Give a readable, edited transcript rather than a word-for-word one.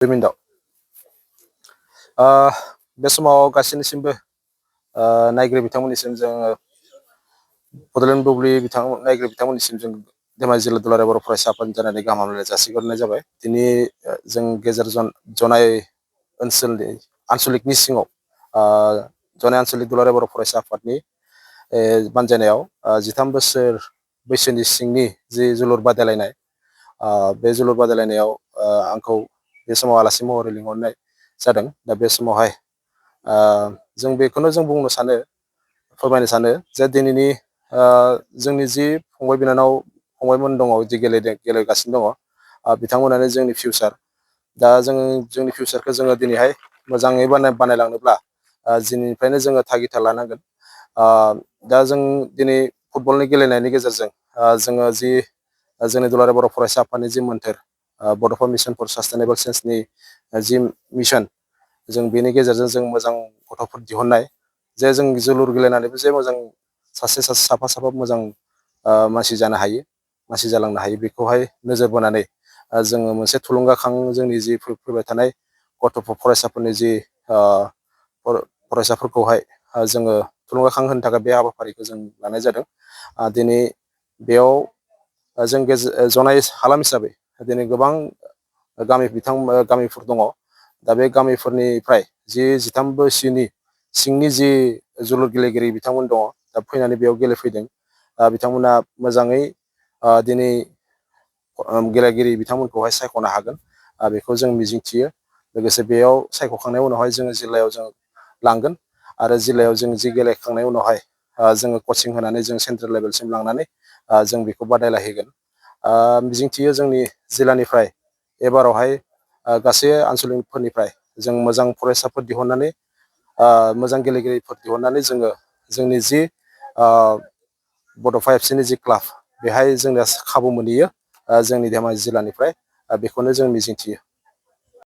बिमिनदाव बे समाव गासैनिसिमबो नायगिरि बिथांमोननिसिम जोङो बड'लेण्ड बुब्लि नायगिरि बिथांमोननिसिम जों धेमाजि जिल्ला दुलाराय बर' फरायसा आफादनि जानानै गाहाम हामलायनाय जासिहरनाय जाबाय। दिनै जों गेजेर जनाय ओनसोलनि आन्सलिकनि सिङाव जनाय आन्सलिक दुलाराय बर' फरायसा आफादनि बानजायनायाव 13 बोसोर बैसोनि सिंनि जि जोलुर बादायलायनाय बे जोलुर बादायलायनायाव आंखौ बे समाव आलासि महरै लिंहरनाय जादों। दा बे समावहाय जों बेखौनो जों बुंनो सानो फोरमायनो सानो जे दिनैनि जोंनि जि फंबायमोन दङ जि गेलेगासिनो दङ बिथांमोनानो जोंनि फिउचार। दा जोंनि फिउचारखौ जोङो दिनैहाय मोजाङै बानायलांनोब्ला दिनैनिफ्रायनो जोङो थागिथा लानांगोन। दा जों दिनै फुटबलनि गेलेनायनि गेजेरजों जोङो जि जोंनि दुलाराय बर' फरायसा आफादनि जि मोन्थोर बड'फा मिसन फर सास्टेनेबल चेन्जनि जि मिसन, जों बेनि गेजेरजों जों मोजां गथ'फोर दिहुननाय, जे जों जोलुर गेलेनानैबो जे मोजां साफा मोजां मानसि जानो हायो, मानसि जालांनो हायो, बेखौहाय नोजोर बोनानै जोङो मोनसे थुलुंगाखां जोंनि जि फैबाय थानाय फरायसाफोरनि जि फरायसाफोरखौहाय जोङो थुलुंगाखां होनो थाखाय बे हाबाफारिखौ जों लानाय जादों। दिनै बेयाव जों जनाय हालाम हिसाबै दिनै गोबां गामिफोर दङ। दा बे गामिफोरनिफ्राय जि 13 बोसोरनि सिंनि जि जोलुर गेलेगिरि बिथांमोन दङ, दा फैनानै बेयाव गेलेफैदों। बिथांमोना मोजाङै दिनै गेलेगिरि बिथांमोनखौहाय सायख'नो हागोन, बेखौ जों मिजिंथियो। लोगोसे बेयाव सायख'खांनायनि उनावहाय जोङो जिल्लायाव जों लांगोन आरो जिल्लायाव जों जि गेलेखांनायनि उनावहाय जोङो कचिं होनानै जों सेन्ट्रेल लेभेलसिम लांनानै जों बेखौ बादायलायहैगोन। मिजिंथियो जोंनि जिल्लानिफ्राय एबारावहाय गासै आनसलिकफोरनिफ्राय जों मोजां फरायसाफोर दिहुननानै मोजां गेलेगिरिफोर दिहुननानै जोङो जोंनि जि बड'फा एफसिनि जि क्लाब, बेहाय जोंनो खाबु मोनहैयो जोंनि धेमाजि जिल्लानिफ्राय। बेखौनो जों मिजिंथियो।